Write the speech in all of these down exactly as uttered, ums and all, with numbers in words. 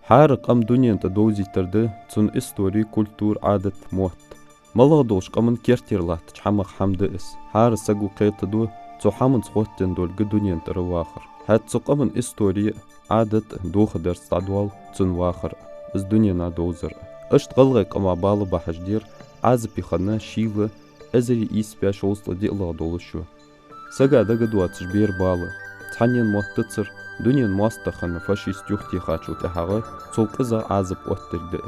ХӀара къам дунен тӀа довзийтар да цун истори, культура, Ӏадат, мотт. МалагӀа долча къаман кертера латтача хӀамах хӀама да из. ХӀара саго кхетаду цу хӀаманца хоттаденна долга дунен тӀара вахар. ХӀаьта цу къаман истори, Ӏадат, дохадарца дӀадоал цун вахар, из дуненна довзар. Иштта гӀалгӀай къаман бала бахьаш дера Ӏазапе хинна шийла эзар ийс бӀаь шовзткъа диълагӀа дола шу. Сага дага доацаш бера бала. Цхьаннена моттацар, дунен моастагӀа хинна фашист юхатехачул тӀехьагӀа цул къиза Ӏазап оттаргда.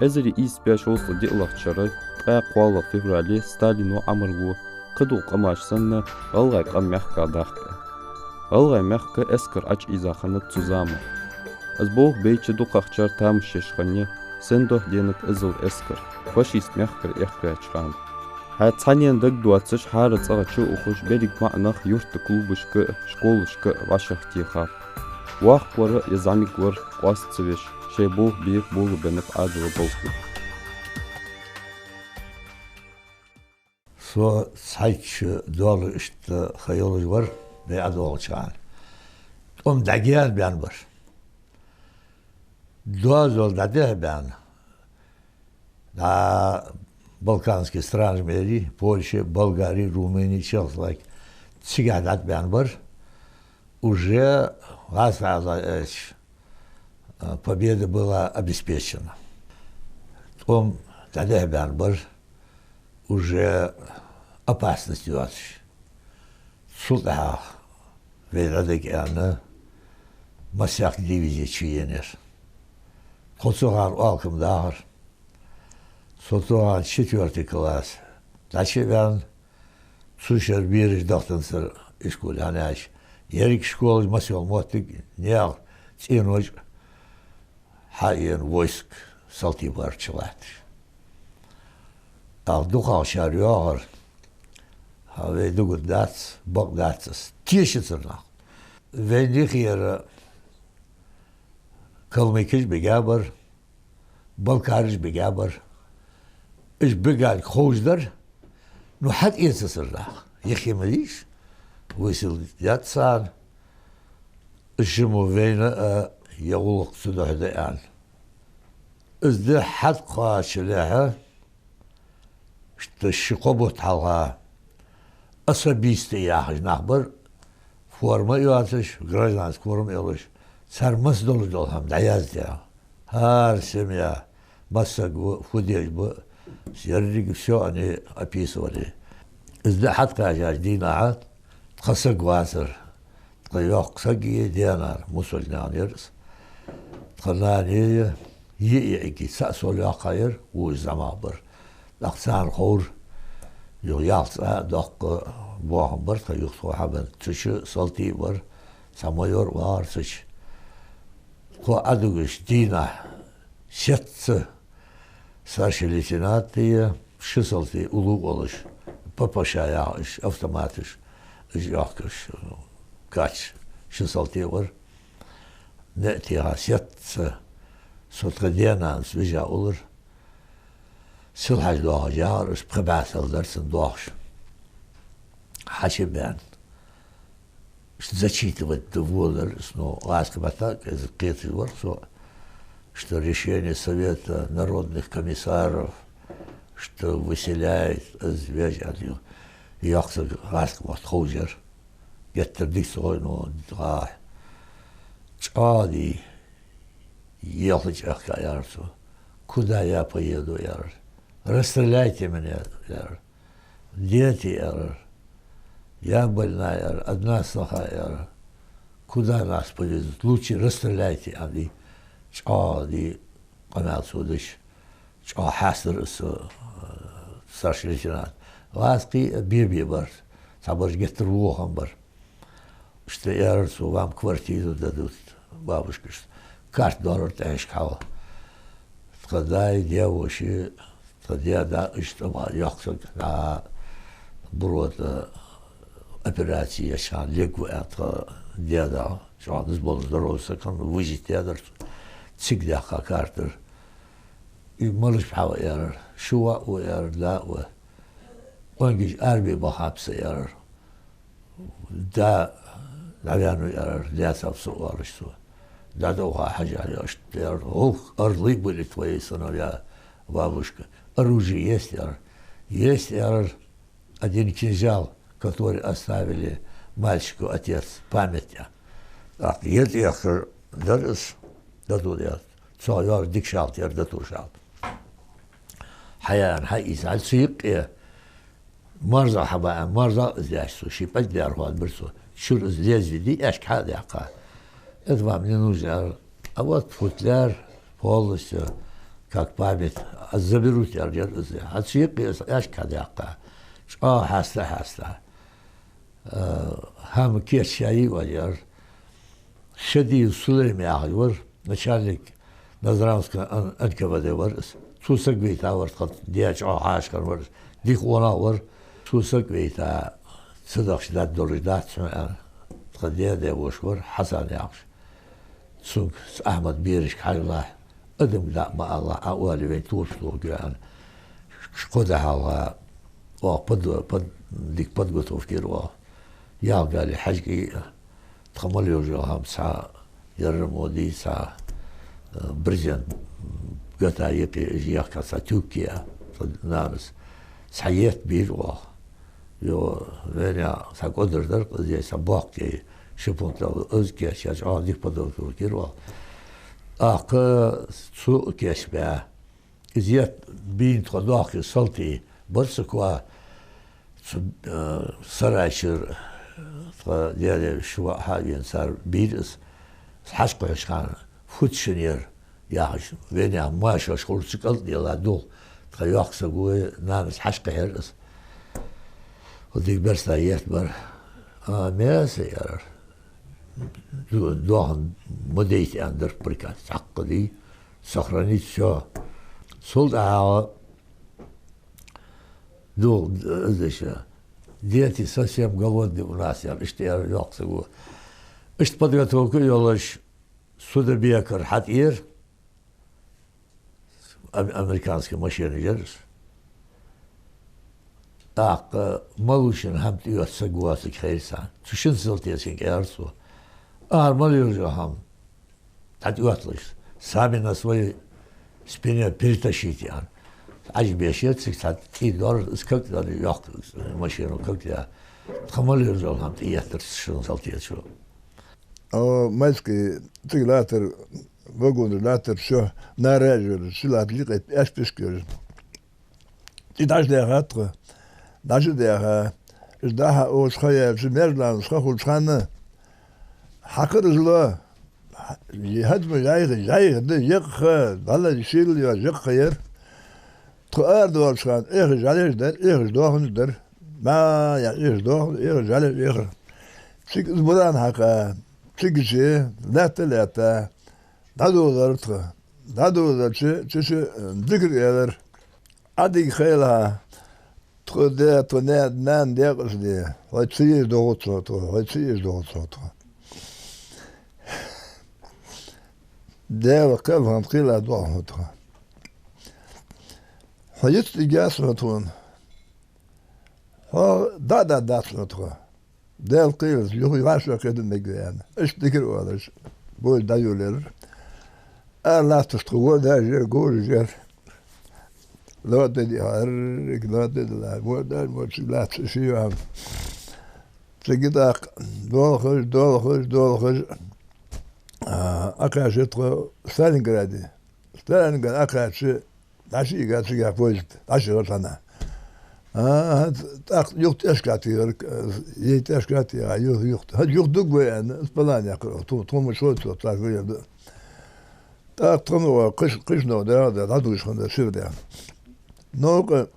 Эзар ийс бӀаь шовзткъа диълагӀча шера ткъаь кхоалагӀа феврале Сталино Ӏамарло кхыдола къамаш санна гӀалгӀай къам мехках дахка. ГӀалгӀай мехка эскар Ӏочуийза хиннад цу заман. Из болх бейча дукхагӀчар тамаш еш хиннай, сендохаденнад иззал эскар, фашист мехкара эхь кхаьча хана. ХӀаьта цхьаннена дага доацаш хӀара цӀагӀа чу ухаш берригаш маӀа нах юрта клубашка а, школашка а вӀашагӀтехаб. Воккхавар а, зӀамигавар а къоаста ца веш, шоай болх бе болабеннаб Ӏаьдала балхо. Со цхьайтта шу дола иштта ха йолаш вар, бӀаь доагӀача хана. ТӀом дӀагаьна баьнна бар. Доазол дӀадехьа баьнна. ДӀа Балканский страна мери, Польша, Болгари, Румыни, Чехословаки, цигахь дӀатӀабаьнна бар. Уже гӀазкхий, а, победа была обеспечена. ТӀом дӀадехьа баьнна бар, уже опасность йоацаш. Цул тӀехьагӀа вай дӀадига аьнна, массехк дивизе чуенаяр. Тхо цу хана Алкаме дахар. Со цу хана четвёртый класс дӀачу а ваьнна, цу шера бераш дахтанзар ишколе хьаьнаш. Ерригаш школаш, масса йола моттиг, наьха цӀенош а хьаена войска салтий бараш латташ. ТӀаккха дукхагӀчар йоахар: «ХӀа, вай дугаргдац, бакъдац из». Тешацар нах. Вайна юхера калмыкаш бигабар, балкараш бигабар. Уж бигарг ховш дар, ну, хьатӀаэцацар нах. Юхе ма дийша, высылать даьд царна. Уж мо вайна а е гӀулакх ца дохьа да аьнна. Из ди хьатӀакхоачалехьа, иштта ши-кхо бутт хьалха особисты яхаш нах бар, форма а йоацаш, гражданский форма а йолаш, цар массадолаш дола хӀама дӀаяздаь. ХӀара семья, массаг ва, фу деш ба, еррига всё они описывали. Из ди хьатӀакхаьчача дийнахьа тха саг вацар. Тха йоккха саг а, даь-нана, мусульманаш яр уж. Тха нана а, йиӀиги цаӀ сол йоккхагӀа яр, вож зӀамагӀа бар. ТӀаккха царна ховра, юха ялх цӀа а доккха боахам бар тха юха тхо хьабенна. Цу чу салтий а вар, цхьа майор а вагӀар цу чу. Тхо Ӏодугача дийнахьа сецца старший лейтенант а, ши салтий уллув а волаш, ППШ яхаш, автоматаш, уж йохкаш, кач, ши салтий вар. НеӀ техе сецца, со тха даь-нанас вижа уллар. Сел хьажа доахаш яхар, уж пхи бӀаь сал дар цунна доахаш. Хьачубаьнна. Иштта зачитывать де волар, ну, гӀазкхий меттала из кхеташ вар со, что решение Совета народных комиссаров, что выселяет из вежарий. Йоккха саг гӀазкхий мотт ховш яр. Геттара дика ца хой, ну, дӀа. ЧӀоагӀа дий, елха чӀехка, аьлар цо. «Куда я поеду?» — аьлар. «Расстреляйте меня», — аьлар. «Дети», — аьлар. «Я больная», — аьлар. «Одна сноха», — аьлар. «Куда нас повезут? Лучше расстреляйте», — аьнна, чӀоагӀа дий къамаьл цо деш. ЧӀоагӀа хьастар из, э, старший лейтенант. ГӀазкхий бе-бе бар. Цхьабараш геттара вохам бар. Иштта аьлар цо: «Вам квартиру дадут, бабушка». Иштта карта доалар тӀехьашка хьал. Тха даь-воша, тха даь-да, иштта ма йоккха саг, нагахь Буро тӀа операци еча хана лергва аьнна тха даь-да. ЧӀоагӀа низ болаш, здоровый саг хиннав, выжить даьдар цо. Цига даьккха картара. И малаш хьа ва, аьлар. Ши воӀ ва, аьлар, да а ва. Къонгаш армий бахаб са, аьлар. Да дӀаваьннав, аьлар, лаьцав со, оалаш цо. ДӀадолха хьажа, яхаш, яр, гӀулакх, орлы были твои сыновья, бабушка. Оружие есть, яр? Есть, яр. Один кинжал, который оставили мальчику отец, память, яр. ТӀаккха ер тӀехкар дар из, дӀатоха, яр. Цо, яр, дика шалта яр, дӀатоха шалта. Хьаяьнна, хьаийца, хьал цу юкъе марзагӀа хьабаьнна, марзагӀа из яьча цо, ший пӀелг дер хьоадабир цо. Чура из лезвие дий, аьшка хьа а даьккха. Это вам не нужно, яр. А вот футляр полностью, как память, а заберут, яр, яр из. Хьал цу юкъе из аьшка хьа а даьккха, чӀоагӀа хьаста, хьаста. Э, хӀама кийчъяь йий, яр. Шадиев Сулейм яхаш вар, начальник Назрановского Н-, Н К В Д вар из. Цо сагвайта вар, тха даь чӀоагӀа хьаьший хинна вар из. Дика къонах вар. Цо сагвайта, ца дахча даргдолаш дац хьона, аьнна, тха даь-даь-воша вар, Хьасан яхаш. Цунга, цу Ахьмада берашка хьажалахь, адамга дӀа ма алалахь, Ӏа оале вайна тохаш тохаргья, аьнна. Кхо ди хьалха оаха под-, под-, дика подготовка йир оаха. ЯлхлагӀа хьажкӀий, тха мел йолаш йола хӀама, цхьа ярра мо дий, цхьа, э, брезент гата юкъе уж ехка, цхьа тюбка, тха нанас цхьа етт бийр оаха. Йо, венех цхьа кӀодар дар, из цхьа боккха, ши фунт, из кийчъяь, чӀоагӀа дика подготовка йир оаха. ТӀаккха цо кийчбаь, из етт бийна тхо доккхий салтий бар са коа, цу, э, сарай чура, тха даь-даь-воша ваӀ хьавена, цар бийр из. Хьажкхухьаш хана, фуд шун ер, яхаш, венех машаш хургцу кӀалтӀа дела дулх, тха йоккха саг вай, нанас хьажкхухьар из. Хьо дика берста етт бар. А, меса, яр. Ду-, доахан ма дайта, аьнна дар приказ. Цхьаккха дий, сохранить всё. Цул тӀехьагӀа дулх, э, из иша. Дети совсем голодные у нас, яр, иштта, яр, йоккха саг ва. Иштта подготовка йолаш, Судабекара хьатӀера ам-, американски машенаш яр уж. ТӀаккха малув шун хӀама тӀайоаца саг воацилга хайра царна. Цу шин салтечунга аьлар цо: «Ара мел йолаш йола хӀама дӀатӀайоатталаш, сами на своей спине перетащите», аьнна. Ӏаж беш яр цига, цхьа тӀий дора, из кагдаь йоаккх, машено кагдаь. Тха мел йолаш йола хӀама тӀаеттар цу шин салтечо. О, майски цига латтар, вагонаш латтар, всё, наража йолаш, ши латта ликъе аьшпишка йолаш. ТӀе дӀачудаьхад тхо. ДӀачудаьха, из дӀа-хьа оцу ха яьлча, межланас ха хулача хана, хьакхар из ло. ХӀанз ма жайха, жайха да, екъа ха, дӀалаза шийла йоацаш екъа ха яр. Тхо арадоалача хана, эхаш жӀалеш дар, эхаш доаханаш дар. Ма, я, эхаш доаханаш, эхаш жӀалеш, эхар. Цига из буран хьакха, цигача лаьтта-лаьтта, дӀадолалар тхо. ДӀадолаларча, цу чу, э, дикар аьлар: «Ӏадика хийла хьа, тхо де, тхо не, нана декъаза де, хьо ца еза догӀа ца тхо, хьо ца еза догӀа ца тхо. Даьла кхелхам кхийла догӀа хьо тхо. Хьо йицдигяц хьо тхона. Хьо дӀа а дӀадац хьо тхо. Даьла кхелаца юха вӀашагӀкхетар мегаргда», аьнна. Иштта дикар оалаш, бой дӀайолаелар. Ара латташ тхо вордаш яр, говраш яр. Лоаде дихьа, аррик лоаде дила, вордаш, вордаш латташ ши йоам. Цига тӀаккха долхаш, долхаш, долхаш, а, Ӏокхаьчар тхо Сталинграде. Сталинград Ӏокхаьчача, дӀашийга цигахь поезд, дӀашийга цхьана. А, тӀаккха юха тӀехьашка тӀера, е тӀехьашка тӀера, юха, юха, хӀанз юха дуг вай аьнна, из план яьккхар, тхо, тхо ма шоцо, цар вай аьнна. ТӀаккха тхо ма вай, кхиш-, кхишно да, да, дӀадугаш хинна да, сир да. Новкъа,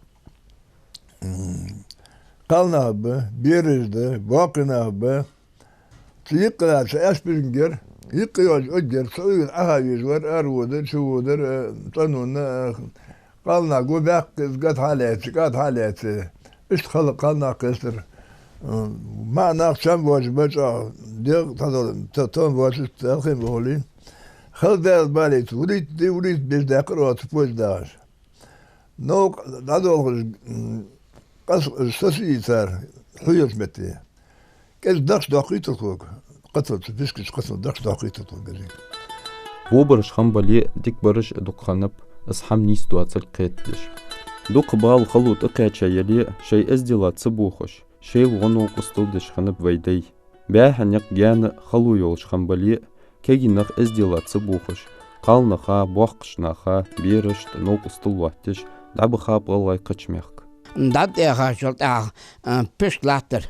м, кхалнах ба, бераш да, боккхий нах ба, Цу юкъе лаьца аьшпижам яр, юкъе йоаллаш ог яр, цу уйгана Ӏаха везаш вар, ара водар, чу водар, э, цӀенонна, э, кхалнах гу баьккха из гатхьа а лаьца, кӀадхьа а лаьца. Иштта хала кхалнах кхестар. М, маӀа нах чам воацаш ба чӀоагӀа, дегӀ тхьадола, т-, тон воацаш, телхин бохули. Хала даьлла балийца, вурийтта ди, вурийтта беш даьккхар оаха цу поезд дахаш. Новкъа дӀадолхаш, м, къас-, сосийцар хьоьлча метте. КӀезига дахча доккхийтар тхога. Кхаталца, пишкача кхатал дахча доккхийтар тхога кӀезига. Бобараш хинна бале а, дика бараш а дукха хиннаб, из хӀама нийса доацилга кхетадеш. Дукха бала хало тӀакхаьча яле а, шоай эздела ца бохаш, шоайла гӀо-новкъостал деш хиннаб вай дай. БӀаьха никъ гаьна хало йолаш хинна бале а, кегий нах эздела ца бохаш, кхалнаха, боккхача наха, берашта новкъостал лоаттадеш, дӀабахаб гӀалгӀай кхыча мехка. ДӀатӀадаьхачул тӀехьагӀа, а, пишк латтар,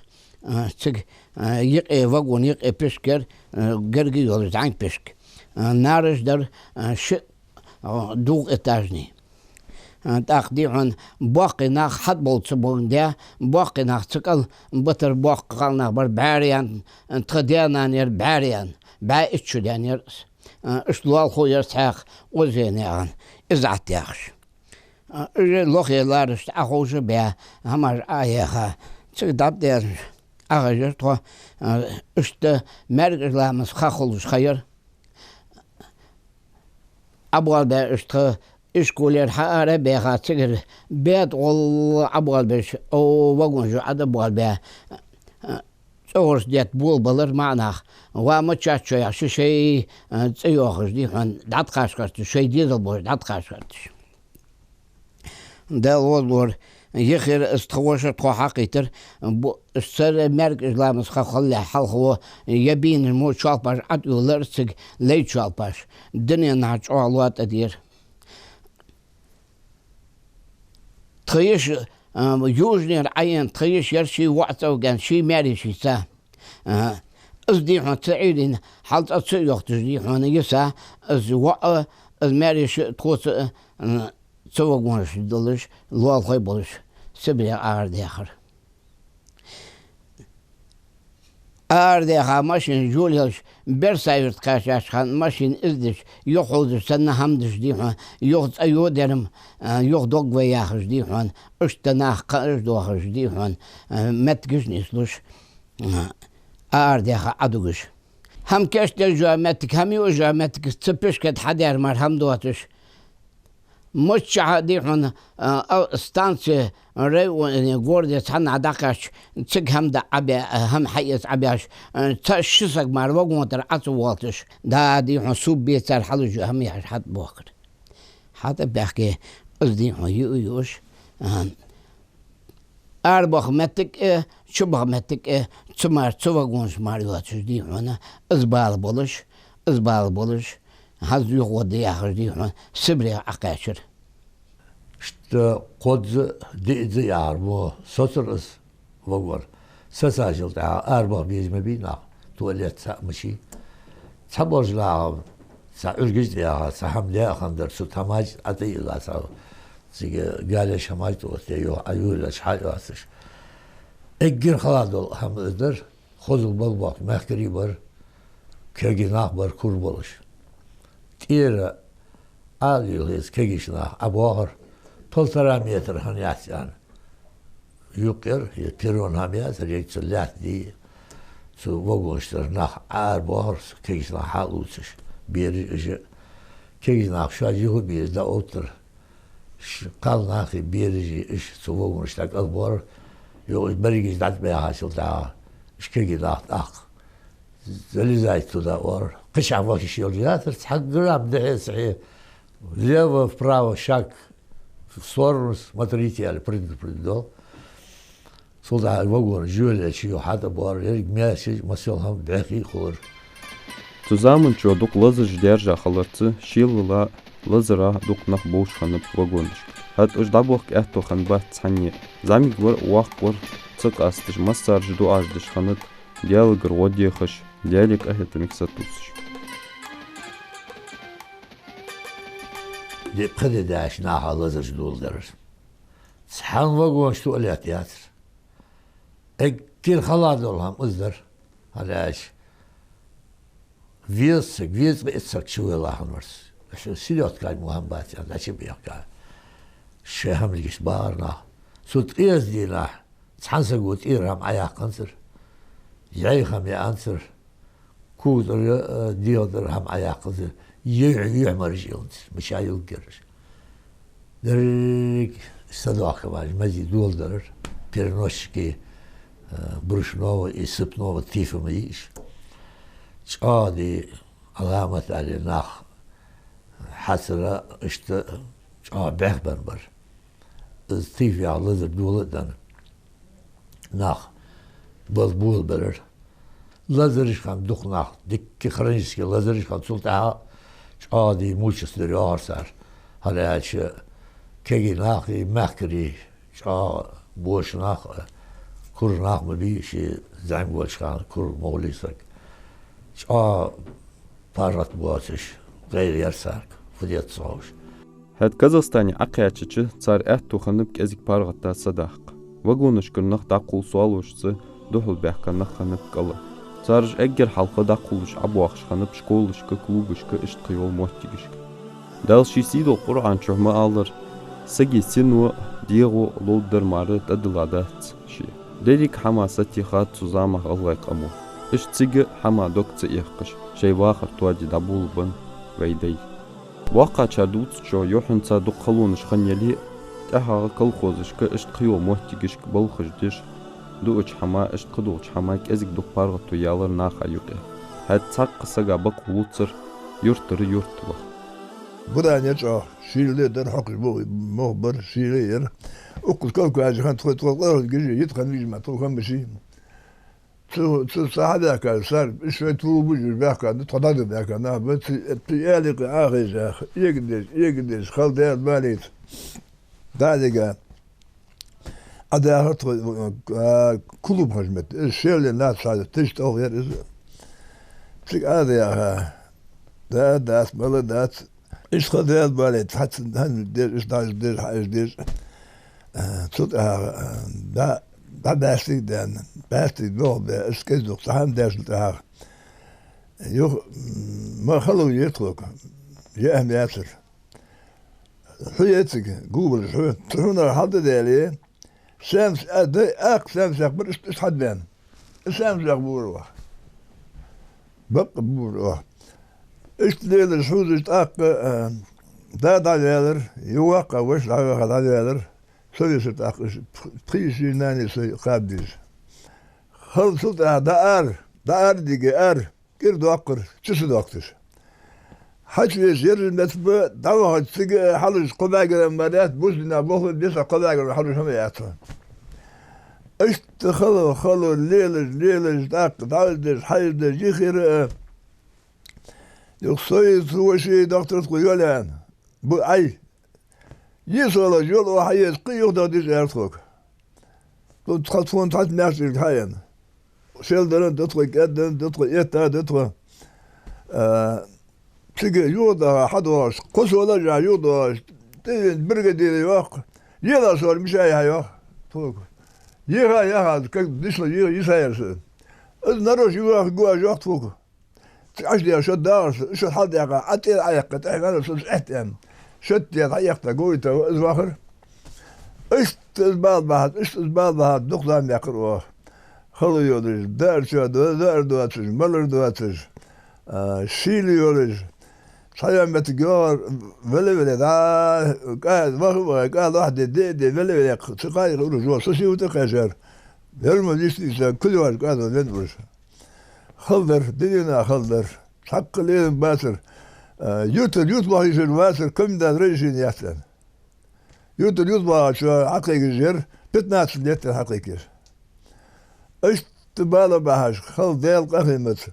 а, цига, а, юкъе, вагона юкъе пишк яр, а, гаргга йолаш зӀамига пишк. А, нараш дар, а, ши, а, двухэтажный. А, тӀаккха, дий хьона, боккхий нах хьатӀабовла ца бовла, боккхий нах цу кӀал битар, боккха кхалнах бар бӀаьраенна, тха даь-нана яр бӀаьраенна, бӀаь итт шу даьнна яр из. А, иштта лоалахо яр цхьаькха, Ӏозенаькъан, из ӀотӀаяхаш. А, уж лохе ларашта Ӏоховша баь, хӀамаш Ӏояьха, цига дӀатӀадезнаш Ӏохайшар тхо, а, иштта маьркӀажа ламаза ха хулаш ха яр. Ӏобоалабаь уж тха ишколера хьаара а баьха, цигара бетта гӀолла Ӏобоалабеш, о, вагон чу Ӏо а боалабаь, цӀогӀараш детта болабалар маӀа нах, ва ма чаччо яхаш, шоай, шоай, а, цӀи йоахаш, дий хьона, дӀатӀакхача гӀерташ, шоай дезал болаш дӀатӀакхача гӀерташ. Дала гӀозалора, яхар из тха воша тхо хьакхийтар, бу-, цар маьркӀажа ламаза ха хилалехь хьалхо, я бийнар мо чоалпаш ӀотӀайоллар цига, лай чоалпаш, дунен наха чӀоагӀа лоа тӀадера. Тха йиша, а, южнера Ӏоена, тха йиша яр ший воӀ цӀавагаьнна, ший маьре йишийца. А, из, дий хьона, ца Ӏуйрийна, хьал цӀа ца йохийташ, дий хьона, йиса, из воӀ а, из маьре йиша а, тхоца а, м, цу вагона чу долаш, лоалахой болаш, Сибре арадаьхар. Арадаьха машина жолаелча, Берса-Юрта кхаьчача хана машина из дича, юха хьовзаш санна хӀама деш, дий хьона, юха цӀа йодар-м, а, юха дог вай яхаш, дий хьона, иштта нах кхаъаш доахаш, дий хьона, а, моттигаш нийслуш, а, арадаьха Ӏодугаш. ХӀама кийчдеш йола моттиг, хӀама юаш йола моттиг, цу пишка тӀа хьадаьр мара хӀама доацаш. Миччахьа, дий хьона, а, а, станце, районе, городе цхьаннахьа дӀакхаьчача, цига хӀама да Ӏобаь, а, хӀама хьаэца Ӏобаьш, а, цхьа-ши саг мара вагона тӀара Ӏо ца воалийташ. Да, дий хьона, суб бецар хьалуш йола хӀама яхаш хьатӀабоахкар. ХьатӀабаьхке, из, дий хьона, ю-, юаш, а, арабаха моттиг а, чубаха моттиг а, цу мара, цу вагона чу мара йоацаш, дий хьона, из бала болаш, из бала болаш, хӀанз юхагӀоргда яхаш, дий хьона, Сибре Ӏокхаьчар. Иштта кхозза, диъазза яхар мо соцар из вагон. Сецачул тӀехьагӀа арабаха безаш ма бий нах, туалет цхьаъ ма йий. Цхьаболча наха цхьа Ӏуьргаш тӀаяьха, цхьа хӀама даь а хиннадар, цу тӀа хӀамаш а тӀаийла, цхьа цига галеш хӀамаш тӀаоттаяь, юха Ӏоюллаш хьа а йоацаш. Эггара хала дола хӀама из дар, хозал балбоахк мехкарий бар, кегий нах бар кура болаш. ТӀера ала йолхе из кегийча наха Ӏобоахар, полтора метр хӀана яц аьнна. Юкъера, е перрон хӀама яцар, е цу лаьтта дий, цу вагонаш тӀара нах Ӏоарабоахар, кегийча наха хьалувцаш, бераш а, уж а. Кегий нах шоаш юха а безаш дӀаоттар. Ш-, кхалнахи бераши уж цу вагонаш тӀа кӀалбоахар, юха уж берригаш дӀатӀабаьхачул тӀехьагӀа, уж кегий нах тӀаккха залезать туда оалар. Кхычахьа ваха йиш йолаш яцар, цхьа грамм дехьа-сехьа, влево, вправо шаг, в сторону смотрите, аьле, предупредить доал. Цул тӀехьагӀа вагона жолаелча юха хьатӀабоалар, еррига маьрший, массайола хӀама бӀехий хулар. Цу заман чу дукха лазараш даьржа хиларца, шелала, лазара дукха нах бовш хиннаб вагонашка. ХӀаьта уж дӀабохка аьттув хиннабац цхьанне. ЗӀамига вар а, воккха вар а ца къасташ, массараш дуӀаш деш хиннад, Даьлагара гӀо дехаш, Даьлага къахетамга сатувсаш. Ди пхи ди даьча наха лазараш доладаьр. Цхьан вагона чу туалет яцар. Эггара хала дола хӀама из дар. ХӀана аьлча, веза саг, веза-кхо итт саг чувелла хиннавар. Уж селёдка мо хӀама бац аьнна, дӀачубехка. Шоай хӀамилгаш багӀар нах. Цу ткъезе дийнахьа цхьан саго тӀера хӀама Ӏояьккханзар, яьй хӀама яьннзар, кога тӀара, э, дегӀа тӀара хӀама Ӏояьккханзар, юхь-, юхьмараш йилланзар, мича йилггераш. Деррига садоахкабаьнна мази доладаьр, переносчики, э, брюшного и сыпного тифа ма йий уж. ЧӀоагӀа ди Ӏаламат аьле нах хьацара иштта чӀоагӀа бехк бенна бар. Из тайпа лазар дола а денна, нах бала болабелар. Лазараш хинна дукха нах, дикка хронически лазараш хинна, цул тӀехьагӀа чӀоагӀа де мучиться дар йоагӀар цар. ХӀана аьлча кегий нахи мехкарий чӀоагӀа боша нах, кура нах ма бий, ший зӀамига волча хана кура ма хулий саг. ЧӀоагӀа паргӀата боацаш, гӀайгӀа яр царга, фу деза ца ховш. ХӀаьта Казахстане Ӏокхаьчача, цар аьттув хиннаб кӀезига паргӀата садаккха. Вагонашкара нах дӀакхувла соалошца, духьал баьхка нах хиннаб кӀала. Цараш эггара хьалха дӀакхувлаш Ӏобоахаш хиннаб школашка, клубашка, иштта кхыйола моттигашка. Дала ший сийдолча Къуръан чу ма аллара: «Сага сино а, дегӀо а ловргдар мара тӀадилла дац ше». Деррига хӀама сатийхад цу замах гӀалгӀай къамо. Иштта цига а хӀама дог ца эккхаш, шоай вахар тоаде дӀаболабеннаб вай дай. Боккхачар дувцачох, юххьанца дукха халонаш хинна яле а, тӀехьагӀа колхозашка, иштта кхыйола моттигашка балхаш деш, дуача хӀама, иштта кхыдолча хӀама кӀезига дукха паргӀато яьлар наха юкъе. ХӀаьта цхьаккха сага бакъ лувцар юртара юрта ваха. Буран яр чӀоагӀа, шийла дар, хьокхаш бу-, мох бар, шийла яр. Укхаза колхозаш хиннад тхо, тхо кӀалхаргаш, йита хинна вижа ма тхо хӀама ший. Цу, цу сахьа баьхка сар, уж шоай тулу бужуш баьхка, тхо дӀадо баьхка нах ба, цу, цу аьликъа Ӏохайша, эгадеш, эгадеш, хала Даьла балийта. ДӀадига. Ӏодахар тхо, а, клуб хиннача метте. Из шелле нах цхьа тиша тӀолх яр из. Цига Ӏодаха. Да, дац, мала дац. Иштта хала Даьла балийта, хьаца хӀана деш, иштта дӀа деш, хьа иштта деш. Э, цул тӀехьагӀа, э, дӀа, дӀа баьстиг даьнна, баьстиг дохабе, иштта кӀезиг-дукха цхьа хӀама даьчул тӀехьагӀа. Юха, м, ма хало е тхога, е ахьа яцар. Хьу е цига, губалаш хьу, цу хьунара хьал тӀадаьле, саьмса а дай, акх саьмсех бар, иштта, иштта хьадваьнна. Из саьмсех бора оаха. Бакъ бора оаха. Иштта лелаш хьувзаш тӀаккха, а, да дӀаваьлар, юха воккха ваша дӀаваха дӀаваьлар. Со висар тӀаккха уж пх-, пхи йиша, нана йиша сай кхаба деза. Хала цул тӀехьагӀа дӀаара, дӀаара дига ара, кӀира доаккхар, чу ца доаккхаш. Хьачувеча ерригача метте ба, дӀавахача цига хьалуш кхо бӀаьгара мара яц, бусалба дина болх бе беза кхо бӀаьгара хьалуш хӀама яц. Иштта хало, хало, лелаш, лелаш, тӀаккха дӀа из деш, хьа из деш, йихира а. Юха сой, цу воший дохтар тхо йолаяьнна. Бу Ӏай. Йисолаш йола оаха хьаеза, кхы юхадахьа деза аьлар тхога. Тхо, тхо, тхона цхьацца маьрша ирг хьаена. Шел даран да тхо, кӀаьддан да тхо, этта да тхо. А, цига юхадаха хьадоагӀаш, кхо солаш а юхадоагӀаш, тӀавена бригадира йоах, ела сор мишай хьайоах тхога. Еха, яха, как дишла е-, йиса яр са. Из нарош юхаха гуаш йоах тхога. Цига Ӏаш дера шод дагӀаш, шод хьалдаьккха, Ӏа тӀера Ӏаяккха, тӀехьа ваьнна, со из Ӏехтаьнна. Шод тӀера Ӏаяккха, говита из вахар. Иштта из бала бахьад, иштта из бала бахьад, дукха зама баьккхар оаха. Хало йолаш, даар чу до-, даар доацаш, малар доацаш, а, шийла йолаш. Цхьа йола моттиг йоагӀар, веле-веле, да, кӀа, ваха-ваха, кӀа лохьде, де-де, веле-веле, цу кхайкха уржо, со сий вута кхаьчар. Верма вистиса, кулеваш кӀа до вен уржа. Хала дар, динина хала дар. Цхьаккха лерам бацар. А, юртара юрт лохьийшар вацар, комендант разрешени яц аьнна. Юртара юрт лохьачо хьакхайкаш яр, пятнадцать лет аьнна хьакхайкаш. Иштта бала бахьаш, хала Даьла къахетамца,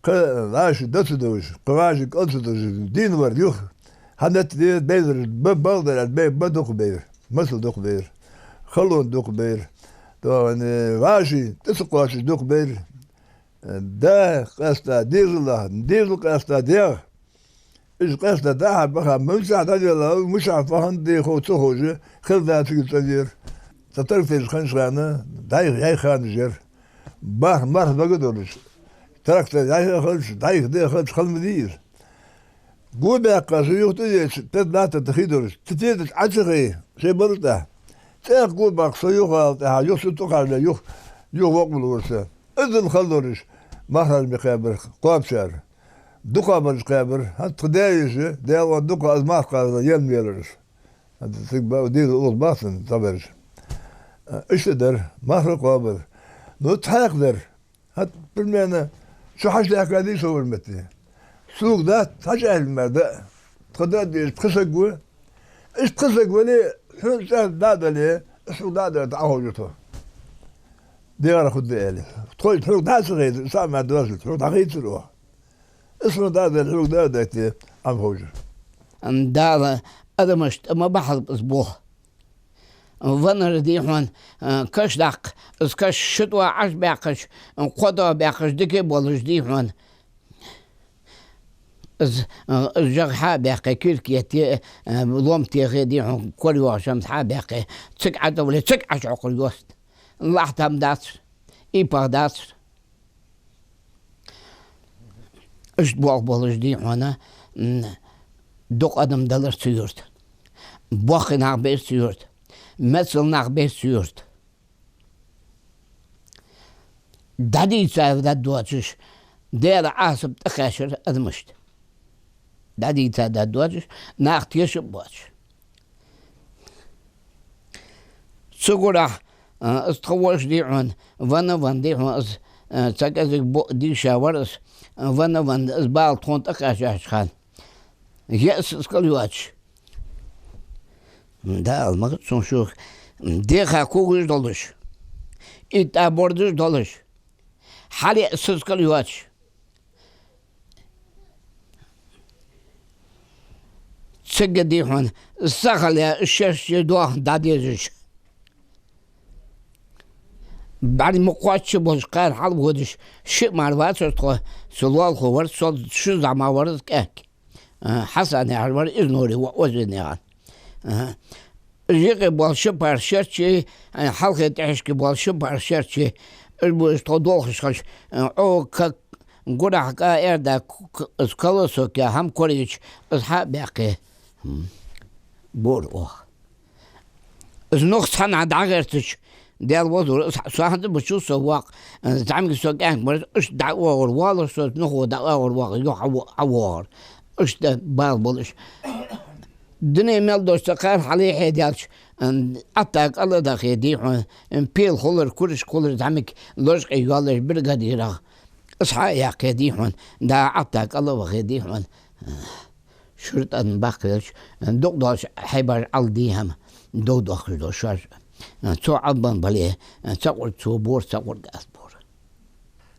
кхы вӀаши да ца довш, кхы вӀаши кӀал ца довш, дийна вар юха. Хьанатта дийна бейнараш, ба, балдар аьлча, бей, ба дукха бейра, масал дукха бейра, халон дукха бейра. Тоха, э, вӀаши тӀа ца кхоачаш дукха бейра. Да къаьста дезалах, дезал къаьста дегӀ. Уж къаьста дӀа-хьа баха, мичахьа дӀаделла, мичахьа фу хиннад, де хов ца ховш, хала да цига цӀавера. Цхьа трактораш хиннача хана, дӀайха яьха ханаш яр. Барх-марх бага долаш. Трактор яьха а хилча, дӀайха де а хилча, хала ма дий из. Го баьккха со юха тӀаеча, пятнадцать хий долаш, цу пятнадцать Ӏа ца хий, шоай балар тӀа. ЦӀаькха го баккха со юха ала тӀехьа, юха со тӀакхача, юха, юха вокъа ма лора со. Иззал хала долаш, мархаш ма кхаьбар кхоабачар. Дукха бараш кхаьбар, хӀанз тха даь-йиша, Даьла гӀо дукха аз марха кхаьбар, ен мелар уж. ХӀанз цига ба-, дийна укхаза бахцан цхьабараш. Иштта дар, марха кхоабар. Ну, тхьаькха дар. ХӀанз, примерно, чу хьачу даьхкадий со вар метте. Сога дац, хьачу аьлла мара да. Тхо да деза пхи саг ва. Иштта пхи саг вале, хьона цӀа да дале, из хьога да дале, дӀахьожа тхо. ДегӀара хургда аьле. Тхоай хьога дӀа ца хийцар, са ма доазал, хьога дӀахийцар оаха. Из хьона да дале, хьога да дале, Ӏа ма ховшар. Дала адамашта ма бахьалба из болх. Ванар, дий хьона, каш даккха, из каш ши тӀа Ӏаш баьккхача, кхо тӀа баьккхача, дика болаш, дий хьона. Из, из жагӀа хьа а баьккхе, кирка етте, лом техе, дий хьона, кора йоагӀаш хӀама хьа а баьккхе, цига Ӏа тӀавале, цига Ӏа чӀоагӀа йост. Лахьта хӀама дацар, иппах дацар. Иштта болх болаш, дий хьона, м, дукха адам далар цу юрта. Боккхий нах бар цу юрта. Мецал нах бар цу юрта. ДӀадийца дад доацаш, Даьла Ӏазап тӀакхаьчар адамашта. ДӀадийца дад доацаш, нах тешаш боацаш. Цу гурахь, а, из тха воша, дий хьона, вана, вана, дий хьона, из, а, цхьа кӀезига бо-, дийша вар из, а, вана, вана, из бала тхона тӀакхаьчача хана. Е из кӀал йоацаш. Дала ма хьа цун шух, деха когаш долаш, итта бордаш долаш, хьале из кӀал йоацаш. Цига, дий хьона, сахал я шерче доахан дӀадезаш. БӀарг ма кхоачча болаш, кхаьра хьалводаш, шиъ мара вацар тхо, со лоалахо вар, со ши зӀамига вар из кӀаьнк. А, Хьасан яхаш вар из, Нури воӀ, оза венна яхаш. А, юкъе бола ши пар шерче, а, хьалхе тӀехьашка бола ши пар шерче, уж бу уж тхо долхаш хилча, а, Ӏо ка-, гурахь кӀа эрда к-, к-, из колосок я хӀама корайича, из хьа а баьккхе. М. Бора оаха. Из нух цхьаннахьа дӀагӀертача, Даьла возур, из хьа-, со хӀанз а бучул со воккха, зӀамига со кӀаьнк мара, иштта дӀаоагӀар воаллар со, нухо дӀаоагӀар воагӀа, юха хьа-, хьавоагӀар. Иштта бала болаш. Дуне мел долча цу кхаьра хьале хьедаьлча, м, Ӏатта кӀал а дахе, дий хьона, м, пел хулар, кураш хулар, зӀамига лочкъе йоаллаш бригадирах. Из хьа а яьккхе, дий хьона, да Ӏатта кӀал а вахе, дий хьона. Шуьртан баккхилча, дукха долча хьайбаш Ӏалла дий хӀама, дов дохкаш долаш шоаш. Цо Ӏалбан бале, цакъур цо бора, цакъур аз бора.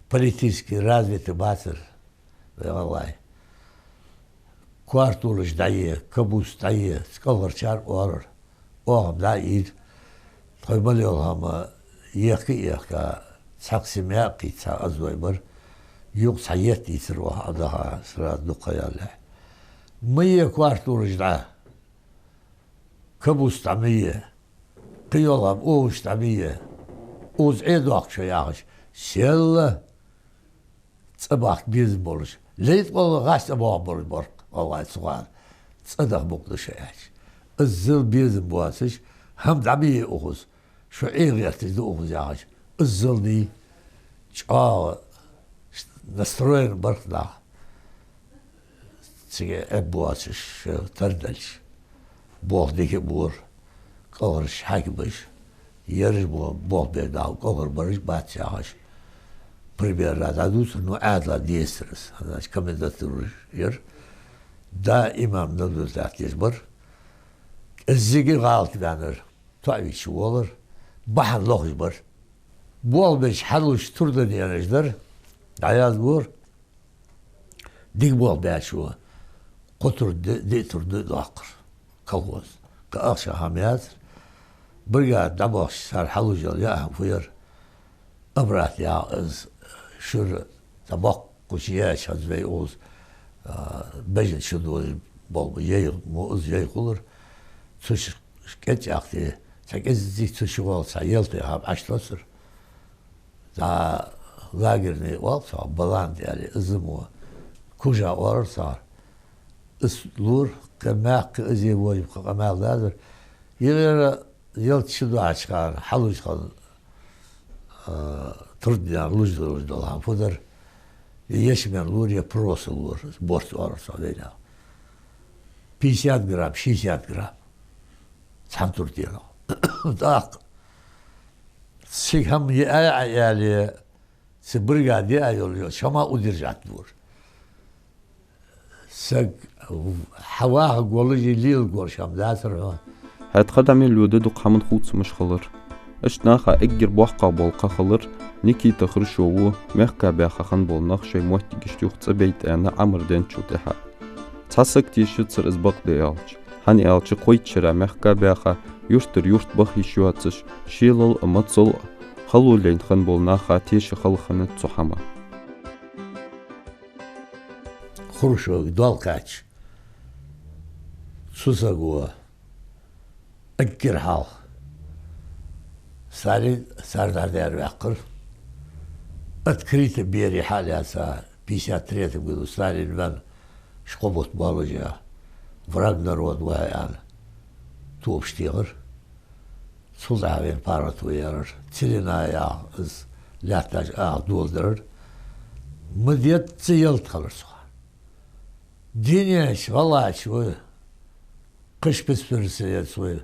Политически развитый бацар, вай гӀалгӀай. Коартолаш дӀае, кабус дӀае, цкъалхарчар оалар. Оаха дӀаийр. Тхоай мел йола хӀама ехка а ехка, цхьаккха семья а кхийтта, цхьа аз вай бар. Юкъ цхьа етт ийцар оаха Ӏодаха, сразу дукха ха ялалехь. Ма е коартолаш дӀа. Кабус дӀа ма е. Кхы йола хӀама овощ дӀа ма е. Укхаза Ӏе доаккх шо яхаш. Селла цӀа бахка безам болаш, лейткъала гӀаш цӀа боагӀа болаш бар-кх, валлахӀи, цу хана. ЦӀа даха мукъа да шо аьлча. Иззал безам боацаш, хӀама дӀа ма е укхаза, шо Ӏе гӀерташ да укхаза яхаш. Иззал дий, чӀоагӀа настроен бар-кх нах. Цига Ӏеб боацаш, тара даьлча. Болх дика а бора, кӀалхарча хьакимаша, ераш бо-, болх бер дагӀа кӀалхарбараш бац яхаш. Пример дӀадувцар, ну, Ӏаьдала дезар из, хӀанз комендатура яр. Да, имам Надуллаев деш бар. КӀеззига гӀалат ваьннар, тоӀавича волар, бахьан лохаш бар. Болх беча хьалуш турда денаш дар, дӀаяздора. Дика болх баьчо кхо тур ди-, диъ тур ди доаккхар колхоз. Кхы ахча хӀама яцар. Бригада дӀабахача цар хьалуш йола яа хӀама фу яр? Обрат яха из шура дӀабаккхача яьча хӀанз вай укхаза, а, бежан шу доза болх ба, яй, мо из яй хулар. Цу ш-, ш-, кӀечӀ ахте, цхьа кӀеззига цу шу гӀолла цхьа ялте хӀама Ӏаш тосар. ДӀа лагерный оал цох, Балан тӀа аьле, из мо Кужа оалар цар. Из лора, кхы мехка из е вожа, кхы къамаьл дазар. Йигера ялта шу доагӀача хана, хьалуш хана, а, турднар луш долаш дола хӀама фу дар? Е ешмен лора, е проса лора, борц оалар цох вайнаха. Пятьдесят грамм, шестьдесят грамм. Цхьан турденах. ТӀаккха цига хӀама яа Ӏа аьле, цу бригаде а йола, йола, шама удержать лора. Саг хьавахаргволаш, леларгволаш хӀама дацар хьона. ХӀаьта кхы дӀа мел йода дукха хӀаман хувцамаш хилар. Иштта наха эггара боккхагӀа бола кхаъ хилар Никита Хрущёва мехка баьха хинна бола нах шоай моттигашта юха цӀабайта аьнна Ӏамар денначул тӀехьагӀа. Цхьа саг тешацар из бакъда аьлча. ХӀана аьлча кхойтта шера мехка баьха, юртара юрта баха йиш йоацаш, шелал а, мацал а хало лайна хинна бола наха теша хала хиннад цу хӀаман. Хрущёвга доал кхаьчача, цу саго эггара хьалха Сталин цар дӀадаьр ваьккхар. Открыто берий хьалаьца, пятьдесят третьем году Сталин венна, ши-кхо бутт болаш а, враг народа ва хьо аьнна, тоабаш техар. Цул тӀехьагӀа вайна паргӀато яьрар. Целина яха из лаьтташ аха доладаьр. Ма дезза ялат хилар цу хана. Дийнахьа гӀалгӀаша вай, кхы спецпереселенцы вай,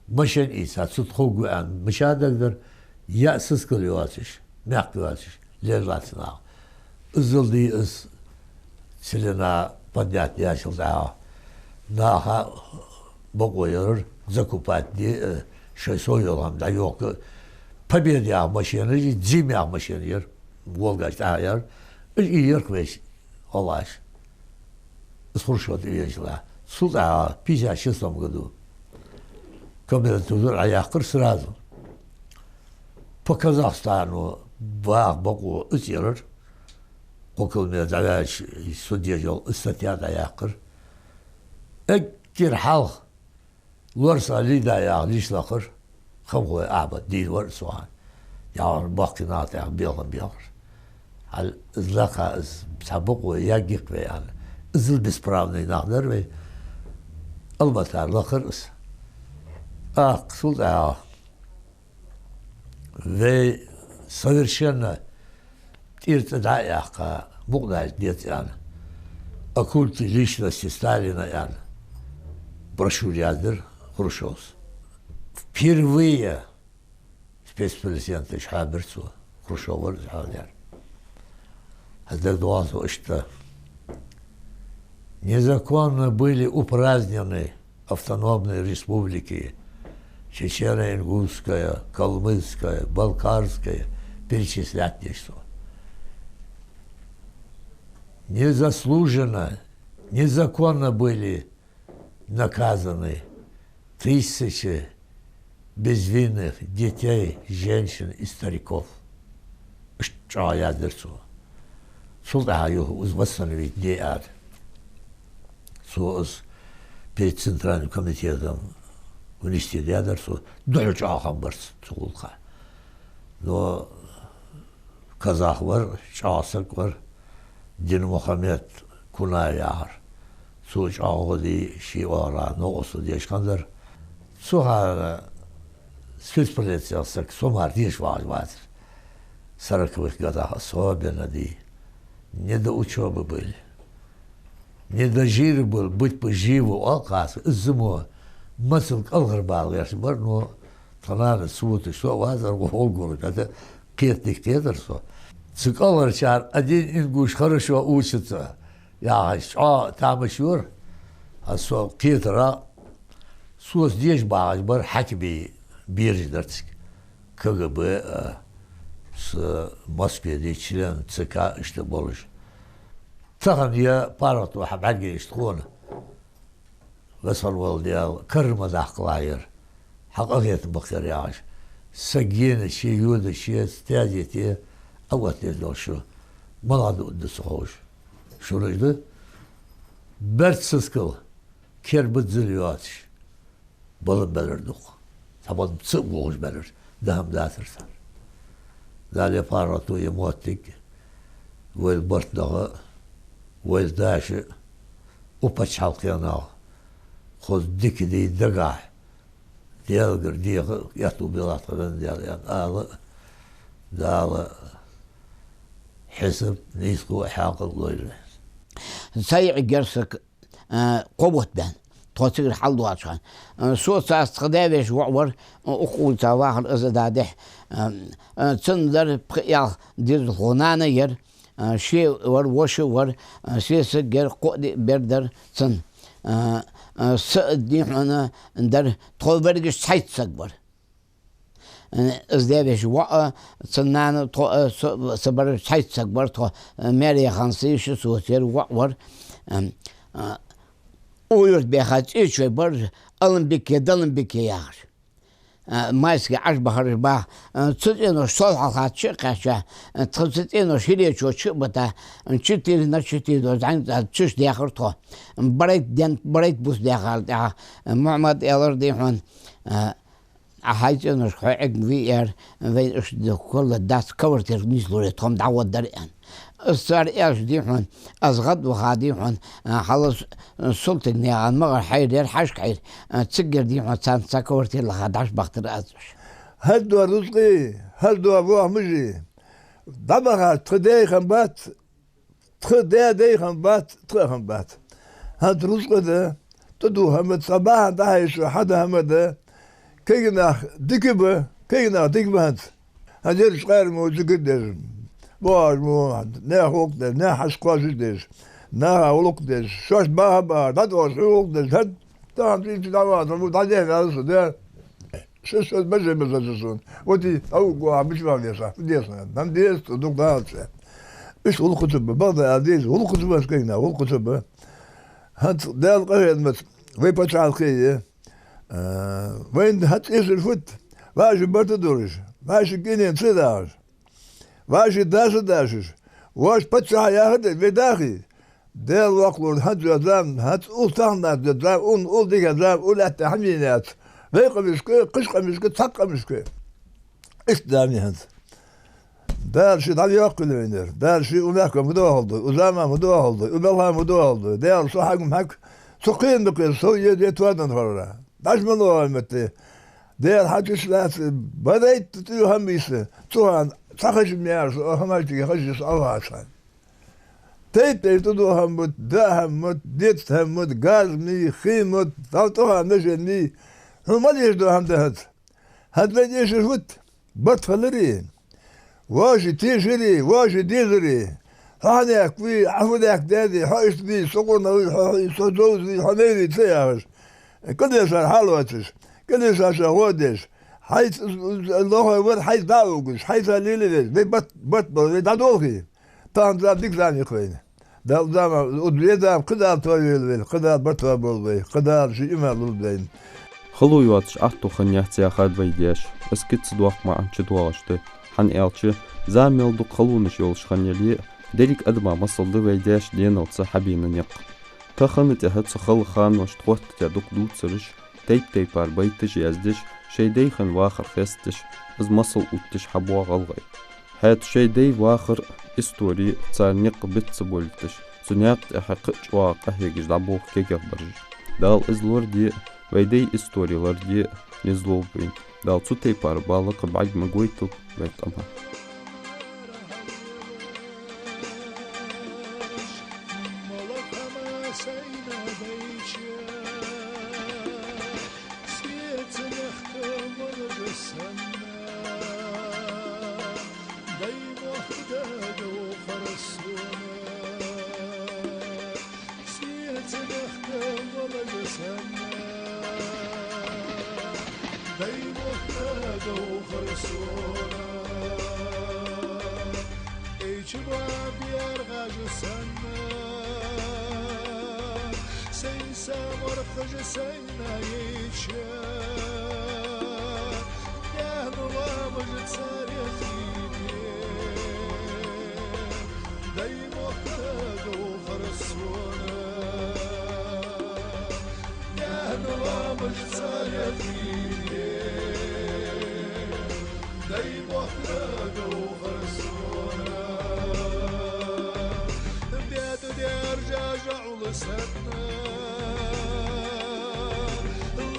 машен ийца цу тӀа хургва аьнна, мича дагадар, яа сискал йоацаш, мехка йоацаш лелалац наха. Иззал дий из Целина поднять даьчул тӀехьагӀа наха бокъо яьрар, закупать де, э, шоай сов йола хӀама дӀайохка. Победа яха машенаш, ЗИМ яха машен яр, Волгаш тӀехьа яр. Уж ийяр-кх вайна гӀалгӀаша. Из Хрущёв тӀавеначул тӀехьагӀа. Цул тӀехьагӀа пятьдесят шестом году комендатура Ӏояьккхар сразу. По Казахстану ваха бокъо из яьрар. Кхо километр дӀаваьлча, со деш йола из статья дӀаяьккхар. Эггара хьалха Лорса Лида яха личный лакхе хамхой Ахьмад дийна вар цу хана. Яхар боккхий наха тӀехьа белхан белхар. Хьал из лакха, из цхьа бокъо яггикх вай аьнна. Иззал бесправный нах дар вай. Алматара лакхар из. ТӀаккха цул тӀехьагӀа вай совершенно тӀера цӀи дӀа а яьккха, мукъадалийта деза аьнна, «О культе личности Сталина» аьнна, брошюра яздир Хрущёвс. Впервые спецпереселенцаш хьабир цо, Хрущёв вар из хьадаьр. ХӀанз дагадоагӀа цо иштта: «Незаконно были упразднены автономные республики, Чечено-Ингушская, Калмыцкая, Балкарская», перечислять деш цо. «Незаслуженно, незаконно были наказаны тысячи безвинных детей, женщин и стариков». Иштта чӀоагӀа яздир цо. Цул тӀехьагӀа юха из восстановить де ара. Цо из перед Центральным комитетом внести даьдар цо, духьал чӀоагӀа хам бар цу гӀулакха. Но казах вар, чӀоагӀа саг вар, Динмухаммед Кунаев яхар. Цо чӀоагӀа гӀо дий ший оагӀорахьа, новкъостал деш хиннадар. Цу хана спецпереселенцех саг со мара деша вагӀаш вацар. Сороковых годах особенно дий. Не до учёбы были. Не до жиры был, быть бы живы, оал кхы а. Из мо мацал кӀалхарбала гӀерташ бар, но тха нанас цу вуташ со а вацар, гӀолгур када кхетадика кхетар со. Цу кӀалхарчар «Один ингуш хорошо учится» яхаш чӀоагӀа тамаш йора. А со кхетара, соца деша багӀаш бар хьакимий бераш дар цига. КГБ, а, с-, Москве дий член ЦК иштта болаш. Тахан е паргӀато хьабӀаргаяйча тхона, весхан вола Даьла, кара ма даккхалахь ер, хьа къахетам баккхар яхаш. Саг еннача, йодача, стязи те, а вот деза дола шу. МалагӀа дуа да ца ховш. Шура да? Берццаскал, кербат зил йоацаш, балам белар дукха. Цхьабакъда ца а бохуш белар. ДӀа-хӀама дацар цар. Дала е паргӀато, е моттиг вайла барт даха, вайла даша, укх паччахьалкхенах хоза дика дий дагахь, Даьлагара деха, аьттув белахь тха венна Даьла, аьнна ала, Дала хьисап, нийсхо, хьаькъал лойла вайна. Цхьа йиӀиг яр саг, а, кхо бутт баьнна. Тхо цигара хьалдоагӀача хана. А, со царца тха даь-веший воӀ вар, а, укх улица вахар из а дӀадихьа. А, а, цунна дар пхи-ялх дезалхо, нана яр. а, ше вар, воша вар, а, се саг яр, кхоъ-диъ бер дар цун. А, а, са, дий хьона, дар, тхо верригаш цхьайтта саг вар. Э, из даь-веший воӀ, цун нана, тхо, э, со, са бараш цхьайтта саг бар тхо, э, маьре хана са йиша, со церан воӀ вар. Ам, а, укх юрта баьха цӀечой бар, Аламбике, Даламбике яхаш. А, майске Ӏаш бахараш баха. А, цу цӀенош сол хьалхача а кхаьча, а, тха цу цӀенош хӀиречо чу а бита, а, четыре на четыре дола зӀамига цӀа чуш даьхар тхо. Барайт ден, барайт бус даьхар тӀехьа, а, Мухьаммад аьлар, дий хьона, а, Ӏа хьай цӀеношка хьо Ӏергвий, аьлар, вайна уж д-, кхолла дац, квартира нийслуре тхо-м дӀагӀоргдар, аьнна. Из цар аьлча, дий хьона, аз гӀадваха, дий хьона, а, хьалха с-, Султыгнаькъан Магӏар хьайра яр, Хьажкъа хьайра, а, цигара, дий хьона, царна цхьа квартира лаха дӀаш бахийтар аз уж. ХӀара дола рузкъа, хӀара дола вахмажи дӀабахача тха даьй хиннабац, тха даь-даьй хиннабац, тха а хиннабац. ХӀанз рузкъа да, тӀадувха хӀама да, цхьа бахьан дӀахьежача хьадаь хӀама да. Кагий нах дика ба, кагий нах дика ба хӀанз. ХӀанз ераш къаьра мо зикар деш, боагӀаш мо наьха гӀулакх деш, наьха хьашт кхоачашдеш, наха гӀулакх деш, шоашта баха-баха, дӀатӀавоагӀаш гӀулакх деш, хӀанз тахан цӀийца дӀавахар, мо дӀадехьа ваьлла со, да. Ши-ши бажа-бажа сона. Вот и тӀауггу хьа бича ваха деза, фу деза, нана деза, цу дукха далац. Иштта гӀулакх ца ба, бакъда аьлча деза, гӀулакх ца ба, аскайна, гӀулакх ца ба. ХӀанз Даьла къахетамца вай паччахьалкхе я. А, вайна хӀанз эшар фуд? ВӀаши барт а долаш, вӀаши кӀинен ца дахаш, вӀаши дас а дашаш, вӀаши паччахь яхар да вай дахи. Даьла воккхалора, хӀанз йола зама, хӀанз укх таханарча йола зама, укхун ала дика зама, укх лаьтта хӀама яц. Вай къамашка, кхыча къамашка, цхьаккха къамашка. Иштта зама я хӀанз. Дала ше дӀайоаккхийла вайна ер. Дала ше укх мехка ма дохалда вай, укх зама ма дохалда вай, укх балха ма дохалда вай. Даьла со хьагум хьаг, со кхерам бе кхер, со е де тоаденна хилара. ДӀаш ма лоа вай метте. Даьла хьакъ чуш лаьца, барайтта тӀу хӀама йиса. Цу хана цхьа хаза мара со, хӀамаш тӀа хаза йиса, Аллахӏа цхьана. Тайп-тайпара тӀадувха хӀама да, даа хӀама да, деза хӀама да, газ ма йий, хий ма да, дӀа тӀу хана мешен ма йий. Хьона ма дезаш дола хӀама да хӀанз. ХӀанз вайна эшар фуд? Барт хилари, вӀаши тешари, вӀаши дезари. Хьо хьанехк вий, Ӏа фу дехк даьдий, хьо иштта вий, со къурнах вий, хьо, хьо, со зовза вий, хьо мел вий ца яхаш. КӀалвисар хьалоацаш, кӀалвисар ша гӀо деш, хьайца лохой вар, хьайца дӀа а вугаш, хьайца лелавеш, вай барт, барт бала, вай дӀадолхий. Тахан зама дика зама я-кх вайна. Дала зама, укх вай зама кхыдола тоавелла вайна, кхыдола барт тоаболба вай, кхыдола ший иман лулба вайна. Хало йоацаш атто хиннаяц яхад вай даьша, из кица доккха маӀан чудоагӀаш да, хӀана аьлча, зама мел дукха халонаш йолаш хиннаяьле а, деррига адама масал да вай даьша деналца хьабена никъ. Тахан тӀехьа цу хала ханошта хоттадаь дукха дувцараш, тайп-тайпара байташ яздеш, шоай даьй хинна вахар хестадеш, из масал оттадеш хьабоагӀа гӀалгӀай. ХӀаьта шоай даьй вахар, истори, цар никъ биц ца болийташ, цу наькъа тӀехьа кхы а чӀоагӀа къахьегаш дӀаболх кегий бараш. Дала из лораде, вай даьй истори лораде низ лулба вайна. Дала цу тайпара бала кхы бӀарг ма гойталба вай къаман. Сеца мехка валар санна, дай мохк довхар сона. Эча баб яр гӀажа санна, сай са морхажа сай наьча, даьна ламажа царех йите, дай мохк довхар сона. Даьна ламажа царех йите, дай мохк довхар сона. Беда дер жажа Ӏул санна,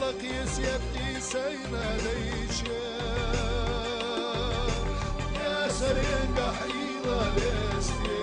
лакхе сетти сайна дайча, Даьсаренга хьийла лесте,